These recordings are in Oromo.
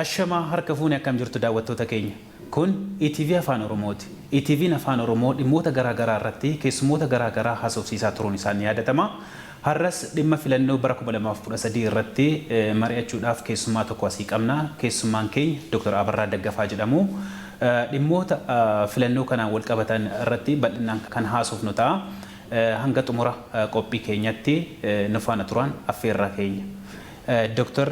Ashamaa harka fuune, akkam jirtu daawwattoota keenya? Kun ETV Afaan Oromooti. ETV'n Afaan Oromoo dhimmoota garaa garaa irratti keessummoota garaa garaa haasofsiisaa turuun isaan ni yaadatama. Har'as dhimma filannoo bara 2013 irratti mari'achuudhaaf keessummaa tokko asii qabna. Keessummaan keenya Dr. Abarraa Daggafaa jedhamu. Dhimmoota filannoo kanaan wal qabatan irratti bal'inaan kan haasofnu ta'a. Hanga xumura qophii keenyatti nu faana turaan affeerraa keenya. Dr.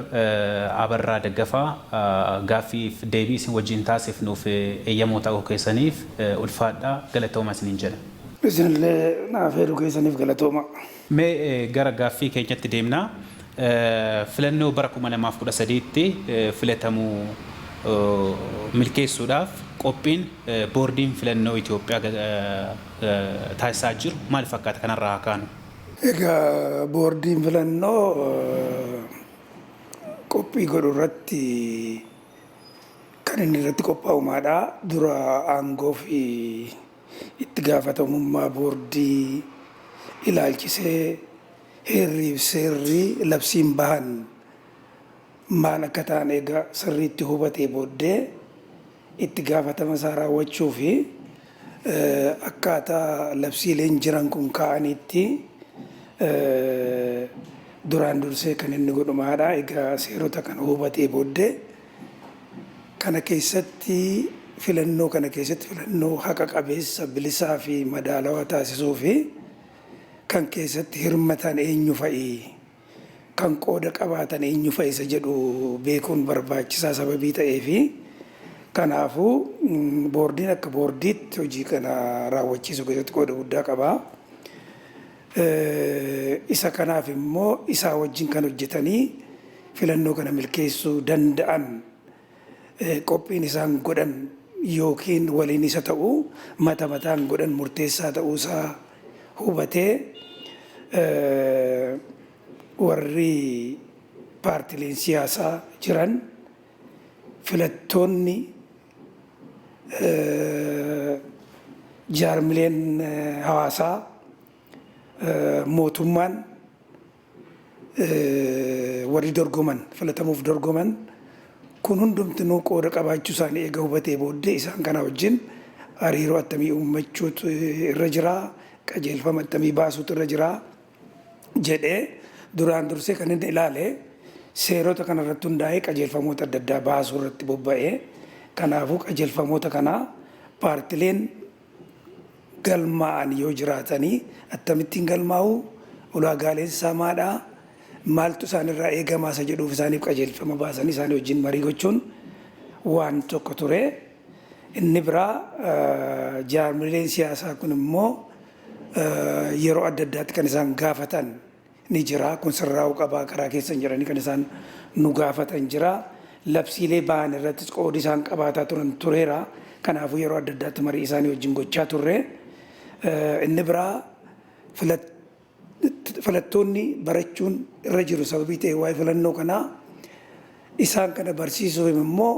Abarraa Daggafaa, gaaffiif deebii isin wajjin taasifnuuf eeyyamoo ta'uu keessaniif ulfaadhaa, galatooma isiniin jedha. Isinillee naaf heeruu keessaniif galatooma. Mee gara gaaffii keenyatti deemna. Filannoo bara 2013tti filatamuu milkeessuudhaaf qophiin boordiin filannoo Itoophiyaa taasisaa jiru maal fakkaata? Kanarraa haa kaanu. Egaa, boordiin filannoo qophii godhu irratti kan inni irratti qophaa'u maadha? Dura aangoo fi itti gaafatamummaa boordii ilaalchisee heerrii fi seerri labsiin bahan maal akka ta'an eega sirriitti hubatee booddee, itti gaafatama isaa raawwachuu fi akkaataa labsiileen jiran kun kaa'anitti duraan dursee kan inni godhu maadha? Egaa seerota kana hubatee booddee, kana keessatti, filannoo kana keessatti filannoo haqa qabeessa, bilisaa fi madaalawaa taasisuu fi kan keessatti hirmatan eenyu fa'i, kan qooda qabaatan eenyu fa'i isa jedhu beekuun barbaachisaa sababii ta'ee fi, kanaafuu boordiin akka boordiitti hojii kana raawwachiisuu keessatti qooda guddaa qaba. Isa kanaaf immoo isaa wajjin kan hojjetanii filannoo kana milkeessuu danda'an, qophiin isaan godhan yookiin waliin isa ta'u mata mataan godhan murteessaa ta'uusaa hubatee, warri paartileen siyaasaa jiran, filattoonni, jaarmileen hawaasaa, mootummaan, warri dorgoman, filatamuuf dorgoman kun hundumtinuu qooda qabaachuu isaanii eega hubatee booddee, isaan kana wajjin hariiroo attamii uummachuutu irra jira, qajeelfama attamii baasuutu irra jira jedhee duraan dursee kan inni ilaale, seerota kana irratti hundaa'ee qajeelfamoota adda addaa baasuu irratti bobba'ee. Kanaafuu qajeelfamoota kanaa paartileen galmaa'an yoo jiraatanii akkamittiin galmaa'u, ulaagaaleen isaa maadhaa, maaltu isaanirraa eegamaa isa jedhuuf isaaniif qajeelfama baasanii isaanii wajjin marii gochuun waan tokko ture. Inni biraa, jaarmileen siyaasaa kun immoo yeroo adda addaatti kan isaan gaafatan ni jira. Kun sirraa'uu qabaa karaa keessan jedhanii kan isaan nu gaafatan jira. Labsiilee ba'an irrattis qoodi isaan qabaataa turan tureera. Kanaafuu yeroo adda addaatti marii isaanii wajjin gochaa turre. Inni biraa, filattoonni barachuun irra jiru sababii ta'e waa'ee filannoo kanaa, isaan kana barsiisuuf immoo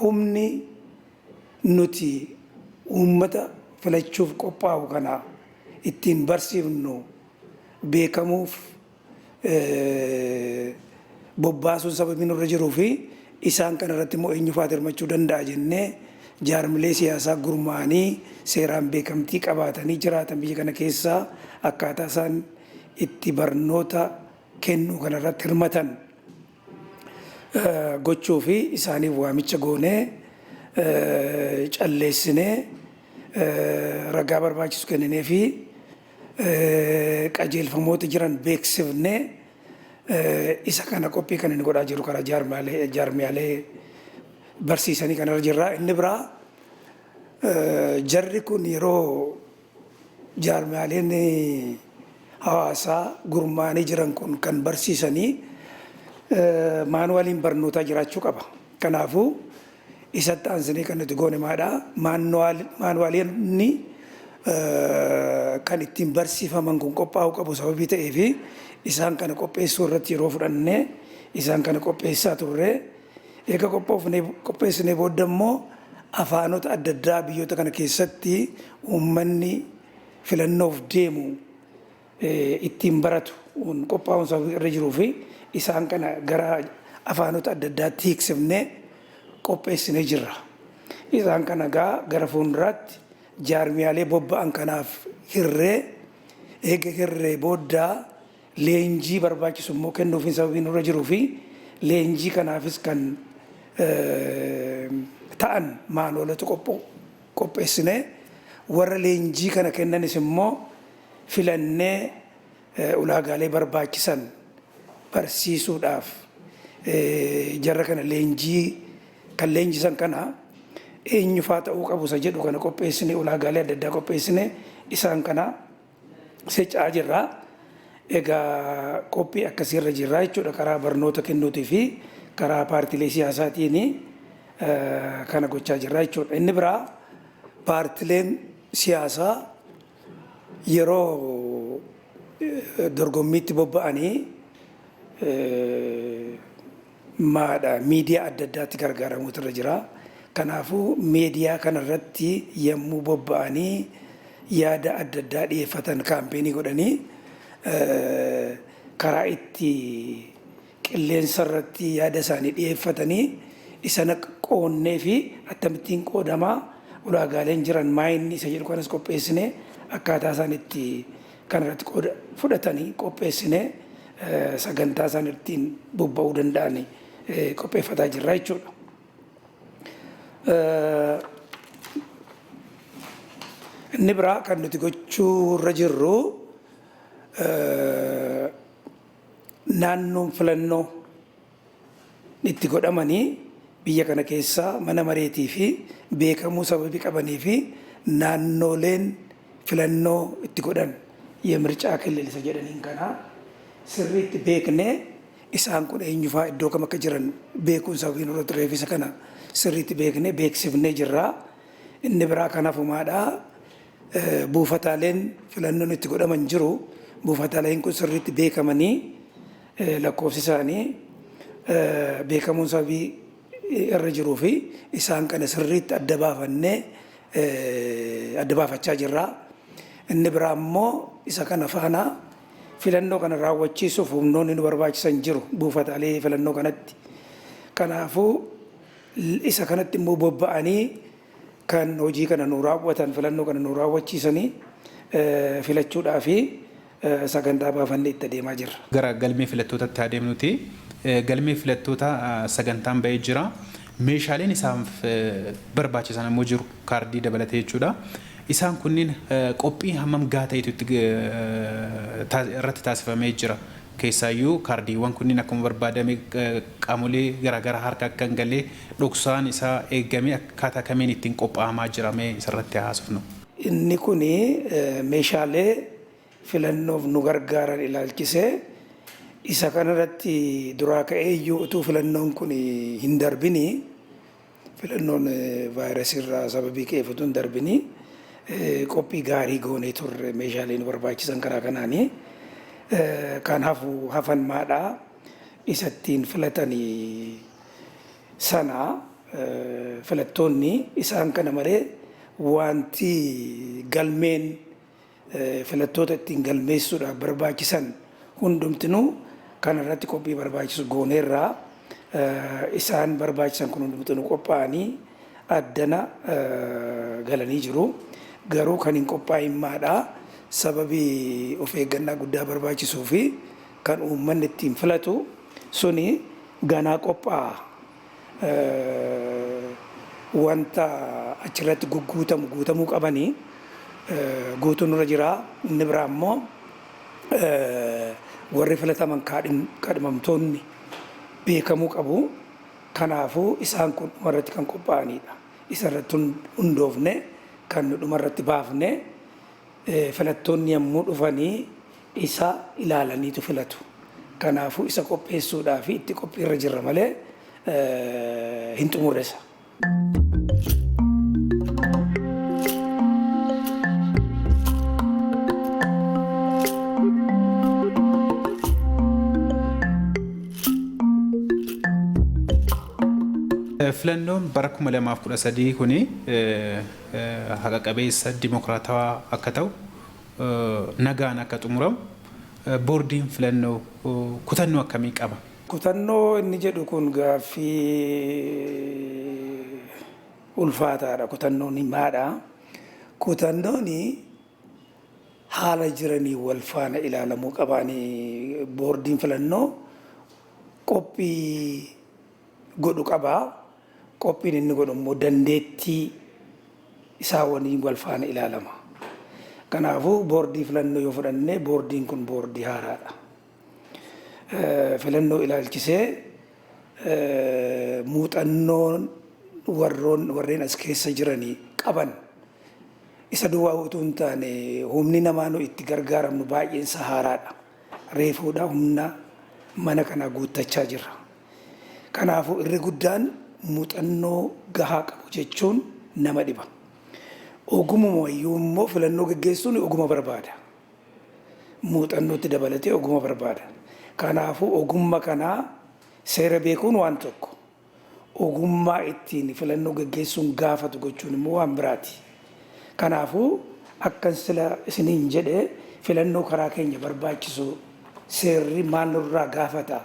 humni nuti uummata filachuuf qophaa'u kana ittiin barsiifnu beekamuuf bobbaasuun sababii nurra jiruu fi, isaan kana irratti immoo eenyufaatu hirmachuu danda'a jennee jaarmilee siyaasaa gurmaa'anii seeraan beekamtii qabaatanii jiraatan biyya kana keessaa akkaataa isaan itti barnoota kennuu kana irratti hirmatan gochuu fi isaaniif waamicha goonee, calleessinee, ragaa barbaachisu kenninee fi qajeelfamoota jiran beeksifnee, isa kana qophii kan inni godhaa jiru karaa jaarmiyaalee barsiisanii kanarra jirra. Inni biraa, jarri kun yeroo jaarmiyaaleen hawaasaa gurmaa'anii jiran kun kan barsiisanii maanuwaaliin barnootaa jiraachuu qaba. Kanaafuu isatti aansinee kan nuti goone maadhaa? Maanuwaaliin kan ittiin barsiifaman kun qophaa'uu qabu sababii ta'ee fi, isaan kana qopheessuu irratti yeroo fudhannee isaan kana qopheessaa turre. Eega qopheessinee booda immoo afaanota adda addaa biyyoota kana keessatti uummanni filannoof deemu ittiin baratu qophaa'uun sababii irra jiruu fi, isaan kana gara afaanota adda addaatti hiiksifnee qopheessinee jirra. Isaan kana egaa gara fuulduraatti jaarmiyaalee bobba'an kanaaf hirree, eega hirree booddaa leenjii barbaachisu immoo kennuufiin sababii nurra jiruu fi leenjii kanaafis kan ta'an maanoolatu qopheessinee, warra leenjii kana kennanis immoo filannee, ulaagaalee barbaachisan barsiisuudhaaf jarra kana leenjii kan leenjisan kana eenyufaa ta'uu qabu isa jedhu kana qopheessine, ulaagaalee adda addaa qopheessine, isaan kana seca'aa jirra. Egaa qophii akkasiirra jirra jechuudha. Karaa barnoota kennuutii fi karaa paartiilee siyaasaatiin kana gochaa jirra jechuudha. Inni biraa, paartileen siyaasaa yeroo dorgommiitti bobba'anii maadha miidiyaa adda addaatti gargaaramuutu irra jira. Kanaafuu miidiyaa kanarratti yommuu bobba'anii yaada adda addaa dhiyeeffatan, kaampeenii godhanii, karaa itti qilleensa irratti yaada isaanii dhiyeeffatanii isana qoonnee fi akkamittiin qoodamaa, ulaagaaleen jiran maayinni isa jedhu kanas qopheessinee, akkaataa isaan itti kanarratti qooda fudhatanii qopheessinee, sagantaa isaan ittiin bobba'uu danda'an qopheeffataa jirra jechuudha. Inni biraa kan nuti gochuu irra jirru, naannoon filannoo itti godhamanii biyya kana keessaa mana mareetii fi beekamuu sababii qabanii fi naannoleen filannoo itti godhan የምርጫ ክልል isa jedhaniin kana sirriitti beeknee, isaan kun eenyufaa, iddoo kam akka jiran beekuun sababii nurra tureef isa kana sirriitti beeknee beeksifnee jirra. Inni biraa kanaaf humaadhaa buufataaleen filannoon itti godhaman jiru. Buufataaleen kun sirriitti beekamanii, lakkoofsi isaanii beekamuun sababii irra jiruu fi isaan kana sirriitti adda baafannee adda baafachaa jirra. Inni biraa immoo isa kana faana filannoo kana raawwachiisuuf humnoonni nu barbaachisan jiru buufataalee filannoo kanatti. Kanaafuu isa kanatti immoo bobba'anii kan hojii kana nu raawwatan, filannoo kana nu raawwachiisanii filachuudhaa fi sagantaa baafannee itti adeemaa jirra. Gara galmee filattootaatti adeemnuti. Galmee filattoota sagantaan ba'ee jira. Meeshaaleen isaaf barbaachisan immoo jiru, kaardii dabalatee jechuudha. Isaan kunniin qophii hammam gahaa ta'etu irratti taasifamee jira? Keessaayyuu kaardiiwwan kunniin akkuma barbaadame qaamolee garaagaraa harka akka hin galle dhoksaan isaa eegamee akkaataa kamiin ittiin qophaa'amaa jira, mee isarratti haasofnu? Inni kuni meeshaalee filannoof nu gargaaran ilaalchisee isa kanarratti duraa ka'ee iyyuu utuu filannoon kun hin darbini, filannoon vaayirasii irraa sababii ka'eef utuu hin darbini, qophii gaarii goonee turre. Meeshaalee nu barbaachisan karaa kanaanii kan hafu hafan maadhaa isa ittiin filatanii sana filattoonni isaan kana malee wanti galmeen filattoota ittiin galmeessuudhaaf barbaachisan hundumtinuu kanarratti qophii barbaachisu gooneerraa. Isaan barbaachisan kun hundumtinuu qophaa'anii addana galanii jiru. Garuu kan hin qophaa'in maadhaa sababii of eeggannaa guddaa barbaachisuu fi kan uummanni ittiin filatu suni ganaa qophaa'a. Wanta achirratti gugguutamu guutamuu qabanii guutuun irra jira. Inni biraa immoo warri filataman kaadhimamtoonni beekamuu qabu. Kanaafuu isaan kun dhumarratti kan qophaa'anidha. Isa irratti hundoofne kan nu dhumarratti baafne, filattoonni yommuu dhufanii isa ilaalaniitu filatu. Kanaafuu isa qopheessuudhaa fi itti qophiirra jirra malee hin xumurre isa. Filannoon bara 2013 kuni haqa qabeessa, dimokiraatawaa akka ta'u, nagaan akka xumuramu boordiin filannoo kutannoo akkamii qaba? Kutannoo inni jedhu kun gaaffii Ulfaataadha kutannoon maadha. Kutannoon haala jiranii wal faana ilaalamuu qabaanii boordiin filannoo qophii godhu qabaa. Qophiin inni godhu immoo dandeettii isaa waliin wal faana ilaalama. Kanaafuu boordii filannoo yoo fudhanne boordiin kun boordii haaraadha. Filannoo ilaalchisee muuxannoon warroon warreen as keessa jiranii qaban isa duwwaa utuu hin taane humni namaa nu itti gargaaramnu baay'een isaa haaraadha. Reefuudha humna mana kanaa guuttachaa jirra. Kanaafuu irri guddaan muuxannoo gahaa qabu jechuun nama dhiba. Ogumuma iyyuu immoo filannoo geggeessuun oguma barbaada. Muuxannootti dabalatee oguma barbaada. Kanaafuu ogummaa kanaa seera beekuun waan tokko. Ogummaa ittiin filannoo geggeessuun gaafatu gochuun immoo waan biraati. Kanaafuu akkan sila isiniin jedhe filannoo karaa keenya barbaachisu seerri maal nurraa gaafata?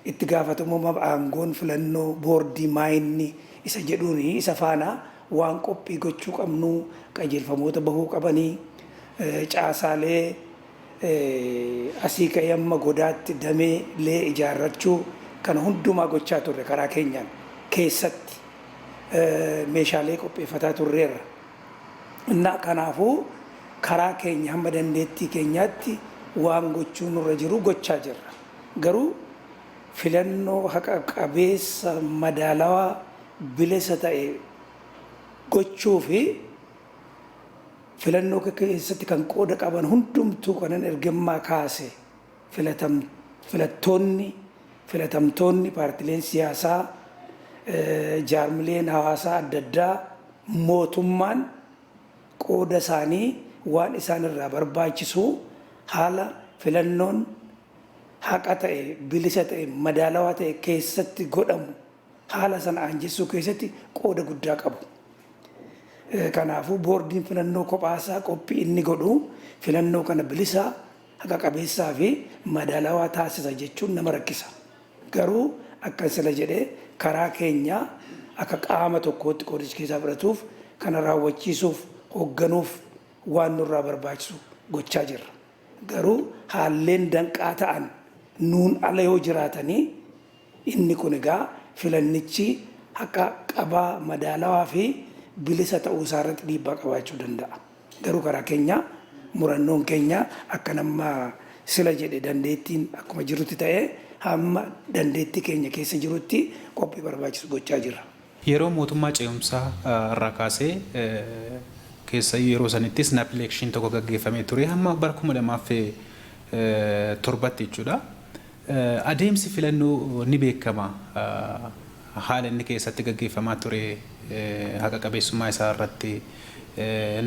Itti gaafatamummaa aangoon filannoo boordii maayinni isa jedhuun isa faana waan qophii gochuu qabnu qajeelfamoota bahuu qabanii caasaalee asii ka'ee amma godaatti dameelee ijaarrachuu kana hundumaa gochaa turre karaa keenyaan keessatti meeshaalee qopheeffataa turreerra. Innaa kanaafuu karaa keenya hamma dandeettii keenyaatti waan gochuu nurra jiru gochaa jirra. Garuu filannoo haqa qabeessa madaalawaa bilisa ta'e gochuu fi filannoo keessatti kan qooda qaban hundumtuu kanan ergammaa kaase filattoonni filatamtoonni paartileen siyaasaa jaarmileen hawaasaa adda addaa mootummaan qooda isaanii waan isaan irraa barbaachisu haala filannoon haqa ta'e bilisa ta'e madaalawaa ta'e keessatti godhamu haala sana aanjessuu keessatti qooda guddaa qabu. Kanaafuu boordiin filannoo kophaasaa qophii inni godhu filannoo kana bilisa haqa qabeessaa fi madaalawaa taasisa jechuun nama rakkisa. Garuu akkan sila jedhee karaa keenya akka qaama tokkootti qoodicha keessaa fudhatuuf kana raawwachiisuuf hoogganuuf waan nurraa barbaachisu gochaa jirra. Garuu haalleen danqaa ta'an nuun ala yoo jiraatanii inni kun egaa filannichi haqa qabaa madaalawaa fi bilisa ta'uu isaa irratti dhiibbaa qabaachuu danda'a. Garuu karaa keenya murannoon keenya akka nama sila jedhe dandeettiin akkuma jirutti ta'ee hamma dandeettii keenya keessa jirutti qophii barbaachisu gochaa jirra. Yeroo mootummaa ce'umsaa irraa kaasee keessayyuu yeroo sanittis snap election tokko gaggeeffamee ture hamma bara 2007tti jechuudha. Adeemsi filannoo ni beekama. Haala inni keessatti gaggeeffamaa ture haqa qabeessummaa isaa irratti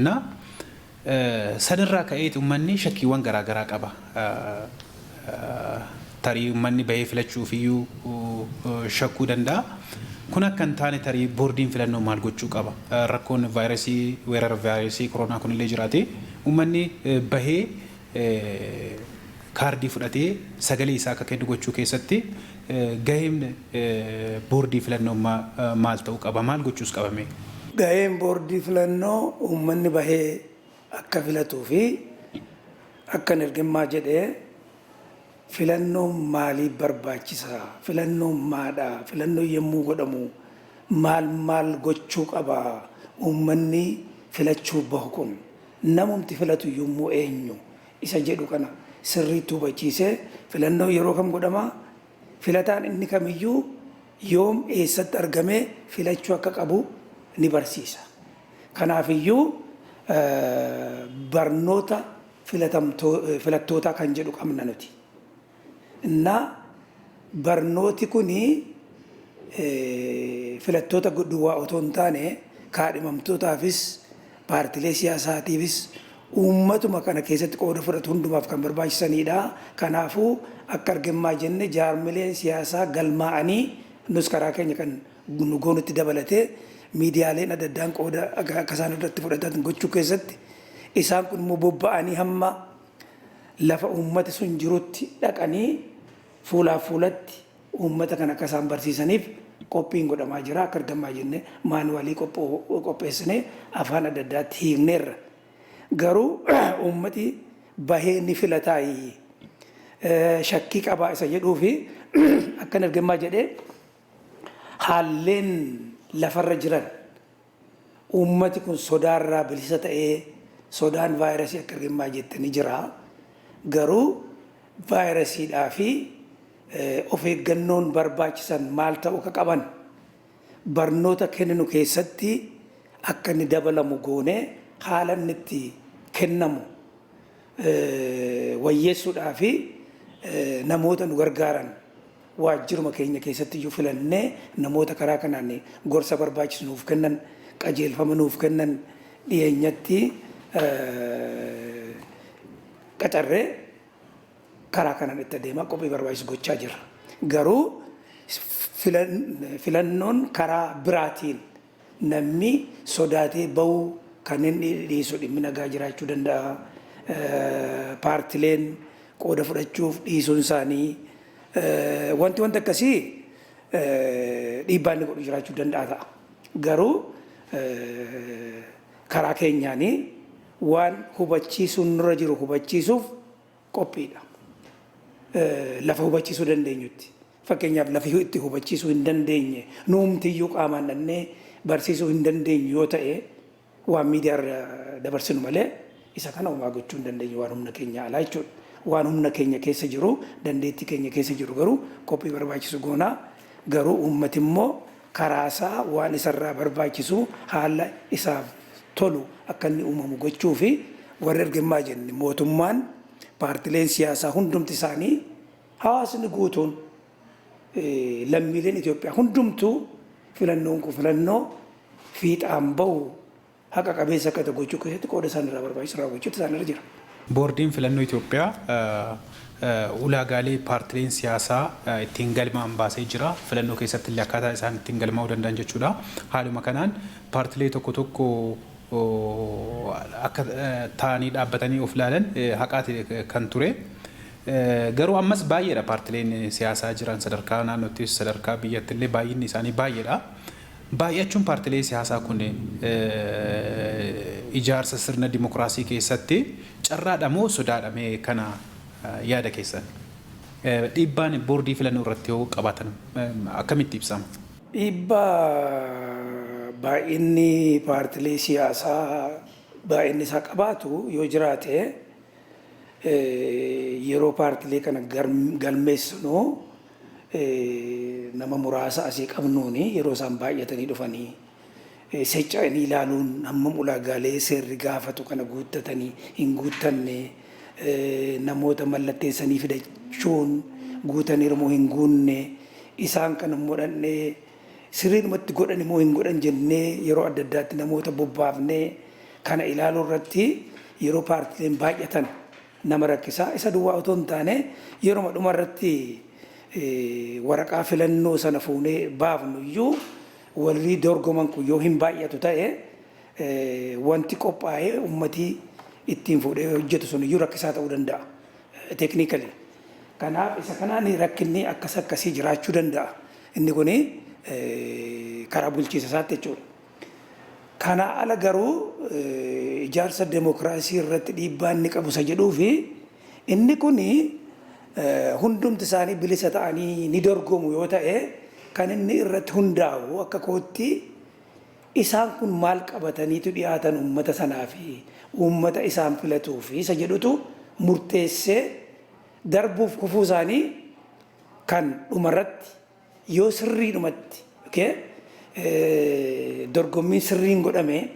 na sanirraa ka'eeti uummanni shakkiiwwan garaagaraa qaba. Tarii uummanni bahee filachuuf iyyuu shakkuu danda'a. Kun akka hin taane tarii boordiin filannoo maal gochuu qaba? Rakkoon vaayirasii weerara vaayirasii koronaa kunillee jiraate uummanni bahee kaardii fudhatee sagalee isaa akka kennu gochuu keessatti gaheen boordii filannoo maal ta'uu qaba? Maal gochuus qabame? Gaheen boordii filannoo uummanni bahee akka filatuu fi akkan ergammaa jedhee filannoon maaliif barbaachisa? Filannoon maadha? Filannoon yommuu godhamu maal maal gochuu qaba? Uummanni filachuuf bahu kun namumti filatu yommuu eenyu isa jedhu kana sirriitti hubachiisee filannoon yeroo kam godhama? Filataan inni kamiyyuu yoom eessatti argamee filachuu akka qabu ni barsiisa. Kanaafiyyuu barnoota filattootaa kan jedhu qabna nuti. Innaa barnooti kuni filattoota duwwaa otoo hin taane kaadhimamtootaafis paartilee siyaasaatiifis uummatuma kana keessatti qooda fudhatu hundumaaf kan barbaachisanidha. Kanaafuu akka argammaa jenne jaarmileen siyaasaa galmaa'anii nus karaa keenya kan nu goonutti dabalatee miidiyaaleen adda addaan qooda akka isaan irratti fudhatan gochuu keessatti isaan kun immoo bobba'anii hamma lafa uummati sun jirutti dhaqanii fuulaaf fuulatti uummata kana akka isaan barsiisaniif Qophiin godhamaa jira. Akka argamaa jenne maanuwaalii qopheessinee afaan adda addaatti hiikneerra. Garuu uummati bahee ni filataayi, shakkii qabaa isa jedhuu fi akkan argamaa jedhee, haalleen lafarra jiran uummati kun sodaarraa bilisa ta'ee, sodaan vaayirasii akka argamaa jette ni jira. Garuu vaayirasiidhaa fi of eeggannoon barbaachisan maal ta'uu akka qaban barnoota kenninu keessatti akka inni dabalamu goonee, haala inni itti kennamu wayyeessuudhaa fi namoota nu gargaaran waajjiruma keenya keessatti iyyuu filannee, namoota karaa kanaan gorsa barbaachisu nuuf kennan, qajeelfama nuuf kennan dhiyeenyatti qacarree karaa kanaan itti adeemaa qophii barbaachisu gochaa jirra. Garuu filannoon karaa biraatiin namni sodaatee bahuu kan inni dhiisu dhimmi nagaa jiraachuu danda'a. Paartileen qooda fudhachuuf dhiisuun isaanii, wanti akkasii dhiibbaa inni godhu jiraachuu danda'a ta'a. Garuu karaa keenyaanii waan hubachiisuun nurra jiru hubachiisuuf qophiidha. Lafa hubachiisuu dandeenyutti. Fakkeenyaaf, lafa itti hubachiisuu hin dandeenye, nuumtiyyuu qaamaan dhannee barsiisuu hin dandeenyu yoo ta'e, waan miidiyaarra dabarsinu malee isa kana homaa gochuu hin dandeenyu, waan humna keenya alaa jechuudha. Waan humna keenya keessa jiru, dandeettii keenya keessa jiru garuu qophii barbaachisu goonaa. Garuu uummati immoo karaasaa waan isarraa barbaachisu haala isaaf tolu akka inni uumamu gochuu fi warri ergemmaa jenne, mootummaan, paartileen siyaasaa hundumti isaanii, hawaasni guutuun, lammiileen Itoophiyaa hundumtuu filannoon kun filannoo fiixaan bahu, haqa qabeessa akka ta'u gochuu keessatti qooda isaan irraa barbaachisu raawwachuutu isaan irra jira. Boordiin Filannoo Itoophiyaa ulaagaalee paartileen siyaasaa ittiin galmaa'an baasee jira. Filannoo keessatti illee akkaataa isaan ittiin galmaa'uu danda'an jechuudha. Haaluma kanaan paartilee tokko tokko akka ta'anii dhaabbatanii of ilaalan haqaati kan ture. Garuu ammas baay'eedha paartileen siyaasaa jiran, sadarkaa naannoottis sadarkaa biyyatti illee baay'inni isaanii baay'eedha. Baay'achuun paartilee siyaasaa kun ijaarsa sirna dimokiraasii keessatti carraadha moo sodaadha mee kana yaada keessan? Dhiibbaan boordii filannoo irratti yoo qabaatan akkamitti ibsama? Dhiibbaa baay'inni paartilee siyaasaa baay'inni isaa qabaatu yoo jiraate, yeroo paartilee kana galmeessinu nama muraasa asii qabnuuni, yeroo isaan baay'atanii dhufanii secca'anii ilaaluun hammam ulaagaalee seerri gaafatu kana guuttatanii hin guuttanne, namoota mallatteessanii fidachuun guutaniiru moo hin guunne, isaan kan immoo dhannee sirriidhumatti godhan immoo hin godhan jennee yeroo adda addaatti namoota bobbaafnee kana ilaaluu irratti yeroo paartileen baay'atan nama rakkisaa. Isa duwwaa otoo hin taane, yeroo dhuma irratti waraqaa filannoo sana fuunee baafnu iyyuu warri dorgoman kun yoo hin baay'atu ta'e, wanti qophaa'ee uummatii ittiin fuudhee hojjetu sun iyyuu rakkisaa ta'uu danda'a technically. Kanaaf isa kanaan rakkinni akkas akkasii jiraachuu danda'a. Inni kuni karaa bulchiinsa isaatti jechuudha. Kana ala garuu ijaarsa demokiraasii irratti dhiibbaa inni qabu isa jedhuu fi inni kuni hundumti isaanii bilisa ta'anii ni dorgomu yoo ta'e, kan inni irratti hundaa'u akka kootti isaan kun maal qabataniitu dhiyaatan uummata sanaa fi uummata isaan filatuu fi isa jedhutu murteessee darbuuf kufuu isaanii kan dhumarratti. Yoo sirriidhumatti dorgommiin sirriin godhame,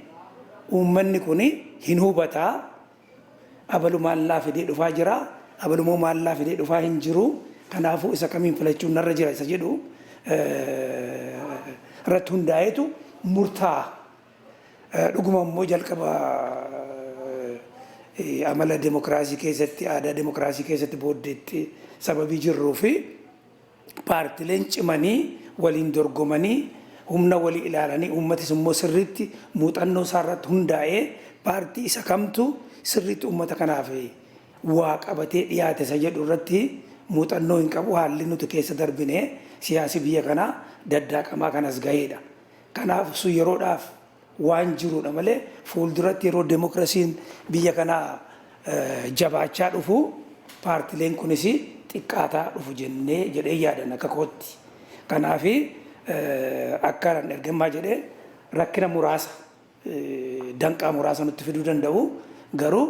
uummanni kun hin hubataa, abalu maallaa fidee dhufaa jira, abalumoo maallaa fidee dhufaa hin jiru, kanaafuu isa kamiin filachuun narra jira isa jedhu irratti hundaa'eetu murtaa'a. Dhuguma immoo jalqaba amala demokiraasii keessatti, aadaa demokiraasii keessatti booddeetti sababii jirruu fi paartileen cimanii waliin dorgomanii humna walii ilaalanii, uummatis immoo sirriitti muuxannoo isaa irratti hundaa'ee paartii isa kamtu sirriitti uummata kanaaf waa qabatee dhiyaate isa jedhu irratti muuxannoo hin qabu. Haalli nuti keessa darbine siyaasi biyya kanaa daddaaqamaa kanas gaheedha. Kanaaf sun yeroodhaaf waan jirudha malee fuulduratti yeroo demokiraasiin biyya kanaa jabaachaa dhufu paartileen kunis xiqqaataa dhufu jennee jedhee yaadan akka kootti. Kanaaf akka ergamaa jedhee rakkina muraasa, danqaa muraasa nutti fiduu danda'u, garuu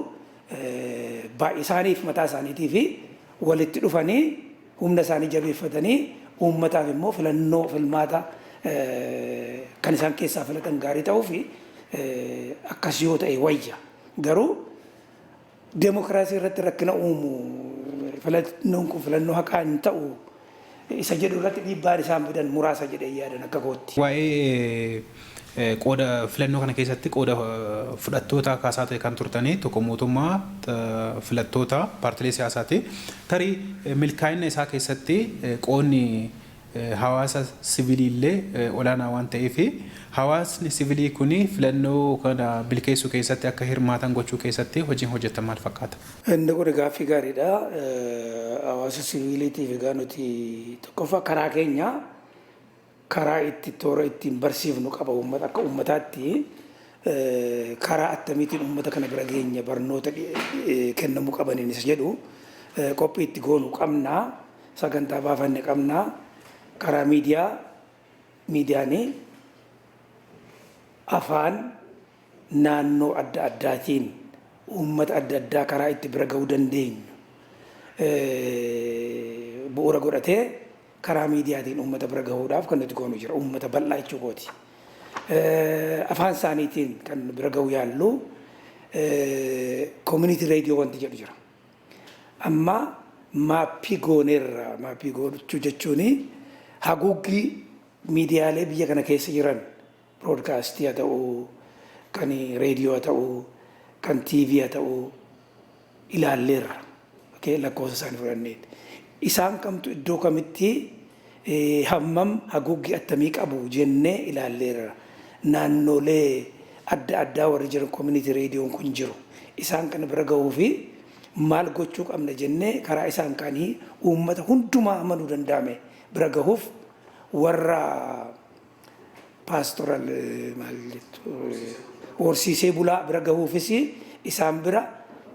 baay'ee isaaniif mataa isaaniitii fi walitti dhufanii humna isaanii jabeeffatanii uummataaf immoo filannoo filmaata kan isaan keessaa filatan gaarii ta'uu fi akkas yoo ta'e wayya. Garuu deemokiraasii irratti rakkina uumu, filannoon kun filannoo haqaa hin ta'u isa jedhu irratti dhiibbaan isaan fidan muraasa jedhee yaadan akka kootti. Waa'ee qooda filannoo kana keessatti qooda fudhattoota kaasaa ta'e kan turtanii tokko mootummaa, filattoota, paartilee siyaasaati. Tarii milkaa'ina isaa keessatti qoodni hawaasa siviilii illee olaanaa waan ta'eef, hawaasni siviilii kun filannoo kana milkeessuu keessatti akka hirmaatan gochuu keessatti hojiin hojjetan maal fakkaata? Inni kun gaaffii gaariidha. Hawaasa siviiliitiif egaa nuti tokkoffaa karaa keenya karaa itti toora ittiin barsiifnu qaba. Uummata akka uummataatti karaa attamiitiin uummata kana bira geenya, barnoota kennamuu qabaniin isa jedhu qophii itti goonu qabna, sagantaa baafanne qabna. Karaa miidiyaa, miidiyaanii afaan naannoo adda addaatiin uummata adda addaa karaa itti bira ga'uu dandeenyu bu'uura godhatee karaa miidiyaatiin uummata bira gahuudhaaf kan nuti goonu jira. Uummata bal'aa jechuu kooti. Afaan isaaniitiin kan bira ga'uu yaallu community radio wanti jedhu jira. Amma maappii gooneerra. Maappii gochuu jechuun haguuggii miidiyaalee biyya kana keessa jiran, broadcastii haa ta'uu, kan reediyoo haa ta'uu, kan TV haa ta'uu, ilaalleerra. Lakkoofsa isaanii fudhannee. Isaan kamtu iddoo kamitti hammam haguuggii attamii qabu jennee ilaalleerra. Naannolee adda addaa warri jiran community radioon kun jiru. Isaan kana bira gahuu fi maal gochuu qabna jennee karaa isaan kaanii uummata hundumaa amanuu danda'ame bira gahuuf warra pastoral, maal jettu, horsiisee bulaa bira gahuufis isaan bira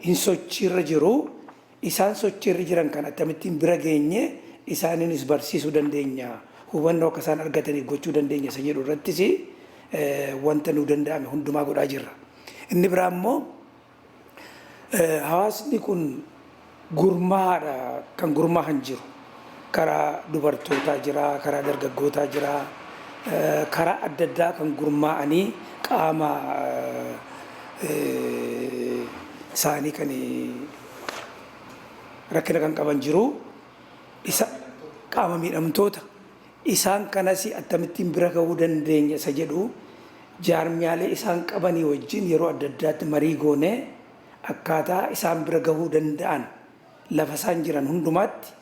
hin sochiirra jiru. Isaan sochiirra jiran kan akkamittiin bira geenye isaaniinis barsiisuu dandeenya, hubannoo akka isaan argataniif gochuu dandeenya isa jedhu irrattis wanta nu danda'ame hundumaa godhaa jirra. Inni biraa immoo hawaasni kun gurmaadha, kan gurmaahan jiru. Karaa dubartootaa jira, karaa dargaggootaa jira, karaa adda addaa kan gurmaa'anii qaama isaanii kan rakkina kan qaban jiru. Isa qaama miidhamtoota isaan kanas akkamittiin bira gahuu dandeenya isa jedhu jaarmiyaalee isaan qabanii wajjin yeroo adda addaatti marii goonee akkaataa isaan bira gahuu danda'an, lafa isaan jiran hundumaatti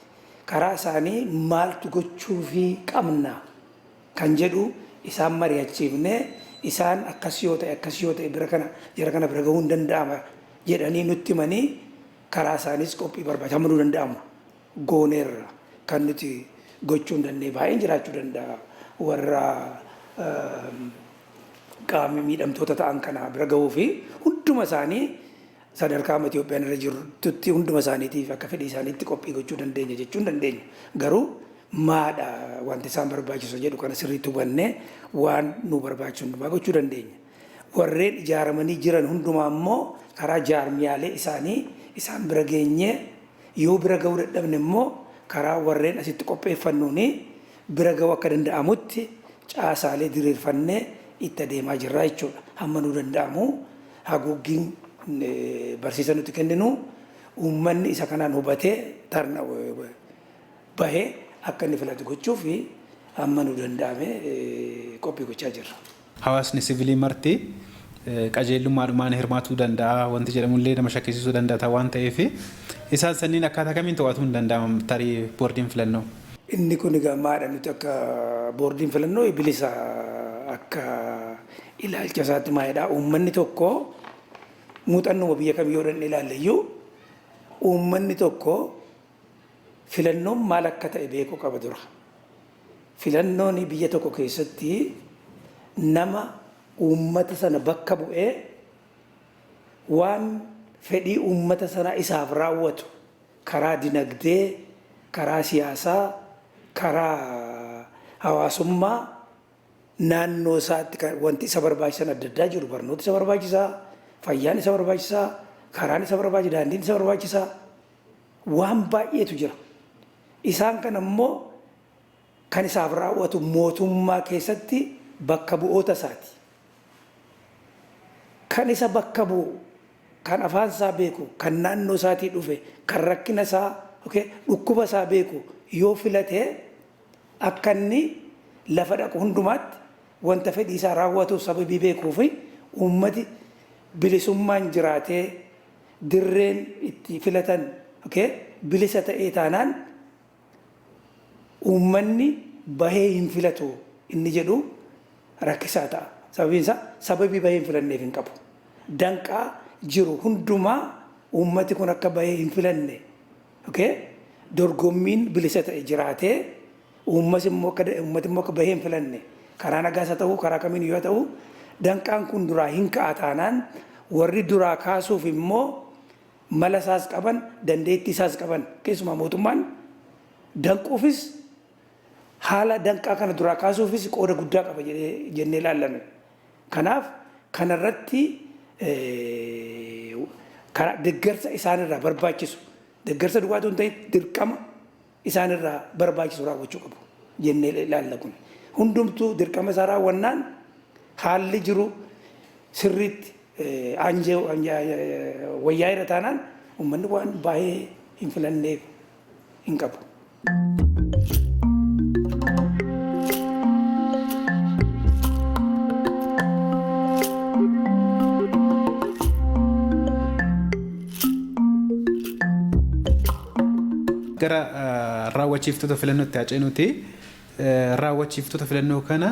karaa isaanii maaltu gochuufii qabna kan jedhu isaan mari'achiifnee, isaan akkas yoo ta'e, akkas yoo ta'e bira kana jara kana bira gahuu hin danda'ama jedhanii nutti himanii karaa isaanis qophii barbaachisaa nu danda'amu gooneerra. Kan nuti gochuu hin dandeenye baay'een jiraachuu danda'a. Warra qaamni miidhamtoota ta'an kana bira gahuu fi hunduma isaanii sadarkaa amma Itoophiyaan irra jirtutti hunduma isaaniitiif akka fedhii isaaniitti qophii gochuu dandeenya jechuu hin dandeenyu. Garuu maadha wanti isaan barbaachisu jedhu kana sirriitti hubannee waan nu barbaachisu hundumaa gochuu dandeenya. Warreen ijaaramanii jiran hundumaa immoo karaa jaarmiyaalee isaanii isaan bira geenyee, yoo bira gahuu dadhabne immoo karaa warreen asitti qopheeffannuuni bira gahuu akka danda'amutti caasaalee diriirfannee itti adeemaa jirra jechuudha. Hamma nu danda'amu haguuggiin barsiisa nuti kenninu uummanni isa kanaan hubatee tarna bahee akka inni filatu gochuuf hamma nu danda'ame qophii gochaa jirra. Hawaasni siviilii marti qajeelummaadhumaan hirmaatuu danda'a wanti jedhamullee nama shakkisiisuu danda'a waan ta'eef, isaan sanniin akkaataa kamiin to'atuu hin danda'ama tarii boordiin filannoo? Inni kun egaa maadha, nuti akka boordiin filannoo bilisa akka ilaalcha isaatti maalidha, uummanni tokko muuxannoo biyya kam yoo dhanne ilaalle iyyuu uummanni tokko filannoon maal akka ta'e beekuu qaba dura. Filannoon biyya tokko keessatti nama uummata sana bakka bu'ee waan fedhii uummata sanaa isaaf raawwatu karaa dinagdee, karaa siyaasaa, karaa hawaasummaa naannoo isaatti wanti isa barbaachisan adda addaa jiru. Barnooti isa barbaachisaa, fayyaan isa barbaachisaa, karaan isa barbaachisa, daandiin isa barbaachisaa, waan baay'eetu jira. Isaan kana immoo kan isaaf raawwatu mootummaa keessatti bakka bu'oota isaati. Kan isa bakka bu'u, kan afaan isaa beeku, kan naannoo isaatii dhufe, kan rakkina isaa, dhukkuba isaa beeku yoo filate, akka inni lafa dhaqu hundumaatti wanta fedhii isaa raawwatuuf sababii beekuu fi uummati bilisummaan jiraatee dirreen itti filatan bilisa ta'ee taanaan, uummanni bahee hin filatu inni jedhu rakkisaa ta'a. Sababiin isaa sababii bahee hin filanneef hin qabu. Danqaa jiru hundumaa uummati kun akka bahee hin filanne, dorgommiin bilisa ta'e jiraatee, uummati immoo akka bahee hin filanne karaa nagaas haa ta'u, karaa kamiin yoo ta'u, danqaan kun duraa hin ka'a taanaan, warri duraa kaasuuf immoo mala isaas qaban, dandeettii isaas qaban, keessumaa mootummaan danquufis haala danqaa kana duraa kaasuufis qooda guddaa qaba jennee ilaallame. Kanaaf kanarratti karaa deeggarsa isaanirraa barbaachisu, deeggarsa duwwaa hin ta'in dirqama isaanirraa barbaachisu raawwachuu qabu jennee ilaalla kun. Hundumtuu dirqama isaa raawwannaan haalli jiru sirriitti anjee wayyaa irra taanaan, uummanni waan baay'ee hin filanneef hin qabu. Gara raawwachiiftota filannootti haa ceenuti. Raawwachiiftota filannoo kana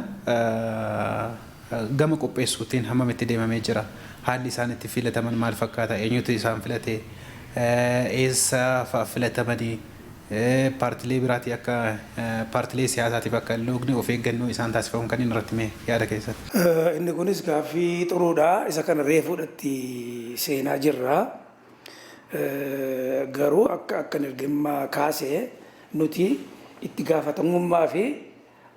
gama qopheessuutiin hammam itti deemamee jira? Haalli isaan itti filataman maal fakkaata? Eenyutu isaan filate? Eessa fa'a filatamanii? Paartilee biraatii akka paartilee siyaasaatiif akka hin loogne of eeggannoo isaan taasifamu kanneen irratti mee yaada keessatti. Inni kunis gaaffii xuruudha. Isa kana reefuudhatti seenaa jirra. Garuu akka ergimmaa kaasee, nuti itti gaafatamummaa fi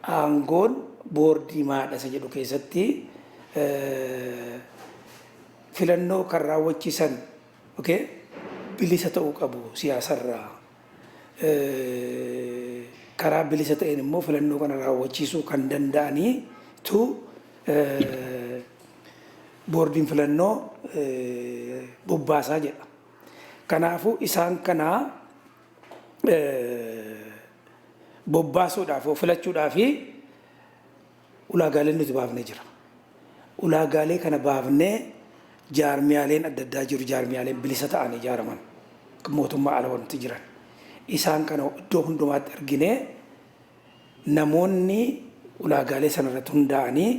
aangoon boordii maadha isa jedhu keessatti, filannoo kan raawwachiisan bilisa ta'uu qabu siyaasarraa. Karaa bilisa ta'een immoo filannoo kana raawwachiisuu kan danda'anii tu boordiin filannoo bobbaasaa jedha. Kanaafuu isaan kanaa bobbaasuudhaaf, filachuudhaaf ulaagaaleen nuti baafnee jira. Ulaagaalee kana baafnee, jaarmiyaaleen adda addaa jiru, jaarmiyaaleen bilisa ta'an ijaaraman mootummaa ala wanti jiran. Isaan kana iddoo hundumaatti arginee, namoonni ulaagaalee sana irratti hundaa'anii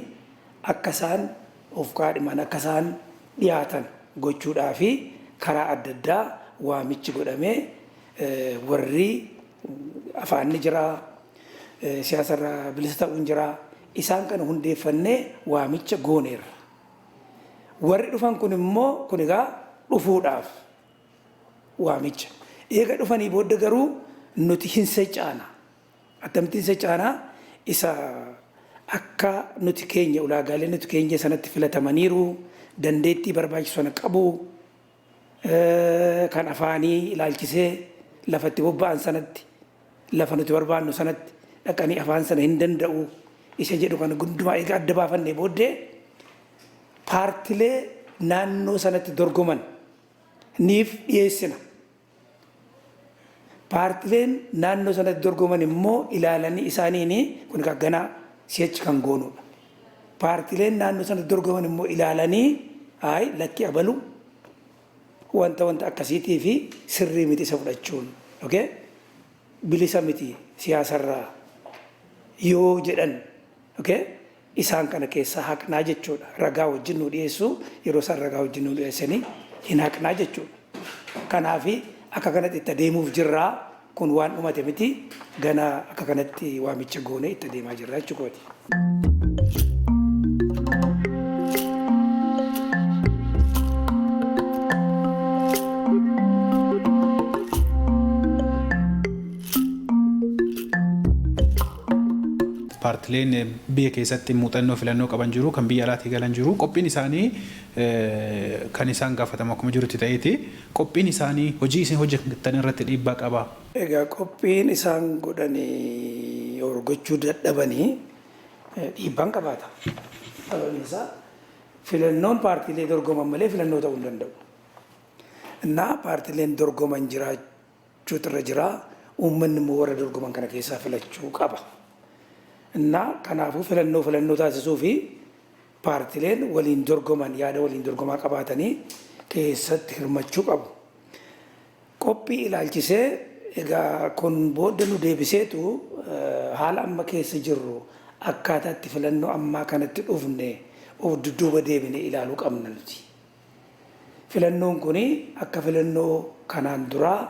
akka isaan of kaadhiman, akka isaan dhiyaatan gochuudhaa fi karaa adda addaa waamichi godhamee, warri afaanni jira, siyaasarraa bilisa ta'uun jira. Isaan kana hundeeffannee waamicha gooneerra. Warri dhufan kun immoo, kun egaa dhufuudhaaf waamicha. Eega dhufanii booda garuu nuti hin secaana. Akkamittiin secaanaa? Isa akka nuti keenya, ulaagaalee nuti keenya sanatti filatamaniiru, dandeettii barbaachisu sana qabu, kan afaanii ilaalchisee lafa itti bobba'an sanatti, lafa nuti barbaannu sanatti dhaqanii afaan sana hin danda'u isa jedhu kana hundumaa eega adda baafannee booddee, paartilee naannoo sanatti dorgoman niif dhiyeessina. Paartileen naannoo sanatti dorgoman immoo ilaalanii isaaniin, kun ganaa si'achi kan goonudha. Paartileen naannoo sanatti dorgoman immoo ilaalanii, "Hayi, lakki, abalu wanta akkasiitii fi sirrii miti isa fudhachuun, okay? Bilisa miti siyaasarraa," yoo jedhan, okay? Isaan kana keessaa haqnaa jechuudha. Ragaa wajjin nu dhiyeessu, yeroo isaan ragaa wajjin nu dhiyeessanii hin haqnaa jechuudha. Kanaaf akka kanatti itti adeemuuf jirraa. Kun waan dhumate miti, ganaa akka kanatti waamicha goonee itti adeemaa jirra jechuu kooti. Paartileen biyya keessatti muuxannoo filannoo qaban jiru, kan biyya alaatii galan jiru. Qophiin isaanii kan isaan gaafatamu akkuma jirutti ta'eeti. Qophiin isaanii hojii isin hojjetan irratti dhiibbaa qabaa? Egaa qophiin isaan godhanii or gochuu dadhabanii dhiibbaan qabaata. Sababni isaa filannoon paartiilee dorgoman malee filannoo ta'uu hin danda'u. Innaa paartiileen dorgoman jiraachuutu irra jira. Uummanni immoo warra dorgoman kana keessaa filachuu qaba. Innaa kanaafuu filannoo filannoo taasisuu fi paartileen waliin dorgoman yaada waliin dorgomaa qabaatanii keessatti hirmachuu qabu. Qophii ilaalchisee egaa kun booda nu deebiseetu haala amma keessa jirru, akkaataa itti filannoo ammaa kanatti dhufne of dudduuba deebine ilaaluu qabna nuti. Filannoon kun akka filannoo kanaan duraa